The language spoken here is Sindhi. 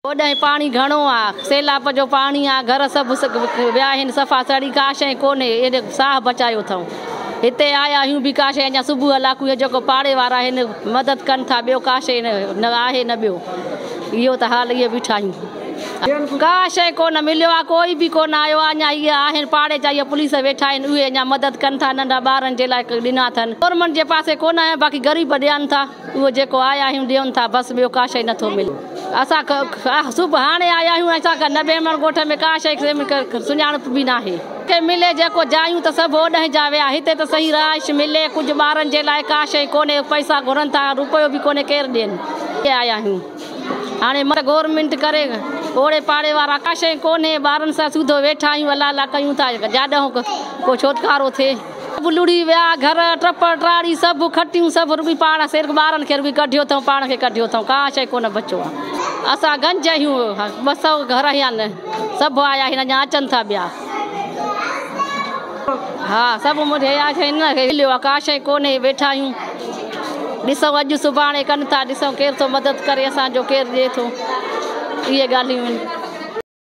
اوڏانهن پاڻي گهڻو آ، سيلاب جو پاڻي آ، گهر سڀ ويا آهن صفا سڙي، ڪا شيء ڪونهي، ايڏي ساهه بچايو اٿئون. هتي آيا آهيون به ڪا شيء اڃا صبح لاڪون جيڪو پاڙي وارا آهن مدد ڪن ٿا، ٻيو ڪا شيء نه آهي نه ٻيو. اهو ته حال اهي بيٺا آهيون. ڪا شيء ڪونه مليو آ، ڪوئي به ڪونه آيو آ، اڃا اهي آهن پاڙي جا اهي پوليس ويٺا آهن، اهي اڃا مدد ڪن ٿا، ننڍا ٻارن جي لاء ڏنا اٿن. گورنمينٽ جي پاسي ڪونه آيا، باقي غريب ڏين ٿا. اهو جيڪو آيا آهيون ڏين ٿا، بس ٻيو ڪا شيء نٿو ملي. اسان صبح هاڻي آيا آهيون، اسان کان نبي ڳوٺ ۾ ڪا شيء سڃاڻپ به ناهي. ڪي ملي جيڪو جايون ته سڀ اوڏانهن جا ويا، هتي ته صحيح رهائش ملي، ڪجهه ٻارن جي لاءِ ڪا شيء ڪونهي، پئسا گهرن ٿا، رپيو به ڪونهي، ڪير ڏين. آيا آهيون هاڻي گورنمينٽ ڪري اوڙي پاڙي وارا ڪا شيء ڪونهي، ٻارن سان سوڌو ويٺا آهيون، الله الله ڪيون ٿا، جاڏهون ڪو ڇوٽڪارو ٿئي. سڀ لڙهي ويا گهر، ٽپڙ ٽاڙي سڀ کٽيون سڀ، رڳي پاڻ صرف ٻارن کي رڳي ڪڍيو اٿئون، پاڻ کي ڪڍيو اٿئون، ڪا شيءِ ڪونه بچو آهي. اسان گنج آهيون، 200 گهر آهن، سڀ آيا آهن، اڃا اچن ٿا ٻيا. ها سڀ منهنجي نه مليو آهي، ڪا شيءِ ڪونهي، ويٺا آهيون، ڏسون اڄ سڀاڻي ڪن ٿا، ڏسون ڪير ٿو مدد ڪري اسان جو، ڪير ڏئي ٿو، اهي ڳالهيون آهن.